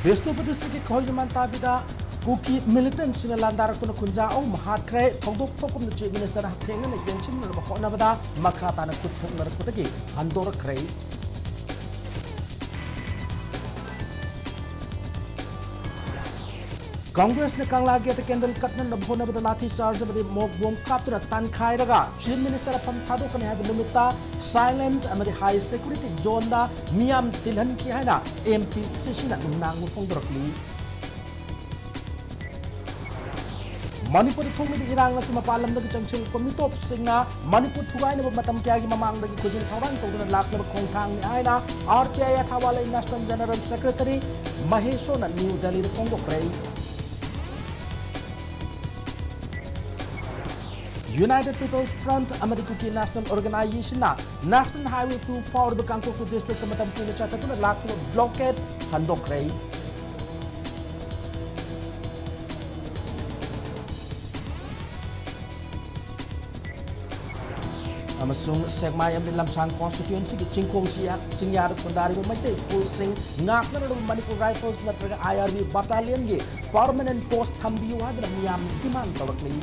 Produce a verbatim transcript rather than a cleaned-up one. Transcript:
ꯕꯤꯁꯅꯨꯄꯨꯔ districtꯀꯤ ꯈꯣꯏꯖꯃꯥꯟ ꯇꯥꯕꯤꯗ ꯀꯨꯀꯤ militantꯁꯤꯡꯅ ꯂꯥꯟꯗꯥꯔꯛꯇꯨꯅ ꯈꯨꯟꯖꯥ ꯑꯍꯨꯝ ꯍꯥꯠꯈ꯭ꯔꯦ꯫ ꯊꯧꯗꯣꯛ ꯊꯣꯛꯄꯗ Chief Ministerꯅ ꯍꯛꯊꯦꯡꯅꯅ ꯌꯦꯡꯁꯤꯟꯅꯕ ꯍꯣꯠꯅꯕꯗ ꯃꯈꯥ ꯇꯥꯅ ꯈꯨꯠ ꯊꯣꯛꯅꯔꯛꯄꯗꯒꯤ ꯍꯟꯗꯣꯔꯛꯈ꯭ꯔꯦ꯫ Congressꯅ ꯀꯪꯂꯥ gateꯇ candle ꯀꯠꯅꯅꯕ ꯍꯣꯠꯅꯕꯗ ꯂꯥꯊꯤ charge ꯑꯃꯗꯤ mock bomb ꯀꯥꯞꯇꯨꯅ ꯇꯥꯟꯈꯥꯏꯔꯒ Chief Minister ꯐꯝ ꯊꯥꯗꯣꯛꯀꯅꯤ ꯍꯥꯏꯕ ꯅꯨꯃꯤꯠꯇ silent ꯑꯃꯗꯤ high security zoneꯗ ꯃꯤꯌꯥꯝ ꯇꯤꯜꯍꯟꯈꯤ ꯍꯥꯏꯅ MPCCꯅ ꯅꯨꯡꯅꯥꯡꯕ ꯐꯣꯡꯗꯣꯔꯛꯂꯤ꯫ ꯃꯅꯤꯄꯨꯔꯗ ꯊꯣꯛꯂꯤꯕ ꯏꯔꯥꯡ ꯑꯁꯤ ꯃꯄꯥꯟ ꯂꯝꯗꯒꯤ ꯆꯪꯁꯤꯜꯂꯛꯄ ꯃꯤꯇꯣꯞꯁꯤꯡꯅ ꯃꯅꯤꯄꯨꯔ ꯊꯨꯒꯥꯏꯅꯕ ꯃꯇꯝ ꯀꯌꯥꯒꯤ ꯃꯃꯥꯡꯗꯒꯤ ꯈꯨꯖꯤꯟ ꯊꯧꯔꯥꯡ ꯇꯧꯗꯨꯅ ꯂꯥꯛꯂꯕ ꯈꯣꯡꯊꯥꯡꯅꯤ ꯍꯥꯏꯅ RPI ꯑꯊꯥꯋꯥꯂꯩ National General Secretary ꯃꯍꯦꯁꯣꯔꯅ ꯅ꯭ꯌꯨ ꯗꯦꯜꯂꯤꯗ ꯐꯣꯡꯗꯣꯛꯈ꯭ꯔꯦ꯫ United People's Front ꯑꯃꯗꯤ Kuki National Organizationꯅ National Highway two ꯐꯥꯎꯔꯤꯕ ꯀꯥꯡꯄꯣꯛꯄꯤ districtꯇ ꯃꯇꯝ ꯀꯨꯏꯅ ꯆꯠꯊꯗꯨꯅ ꯂꯥꯛꯈꯤꯕ blockade ꯍꯟꯗꯣꯛꯈ꯭ꯔꯦ꯫ ꯑꯃꯁꯨꯡ ꯁꯦꯛꯃꯥꯏ ꯑꯃꯗꯤ ꯂꯝꯁꯥꯡ constituencyꯒꯤ ꯆꯤꯡꯈꯣꯡ ꯆꯤꯌꯥ-, ꯆꯤꯡꯌꯥꯗ ꯈꯨꯟꯗꯥꯔꯤꯕ Meitei ꯈꯨꯜꯁꯤꯡ ꯉꯥꯛꯅꯅꯕ Manipur Riflesꯅꯠꯇ꯭ꯔꯒ IRB battalionꯒꯤ permanent post ꯊꯝꯕꯤꯌꯨ ꯍꯥꯏꯗꯨꯅ ꯃꯤꯌꯥꯝꯅ demand ꯇꯧꯔꯛꯂꯤ꯫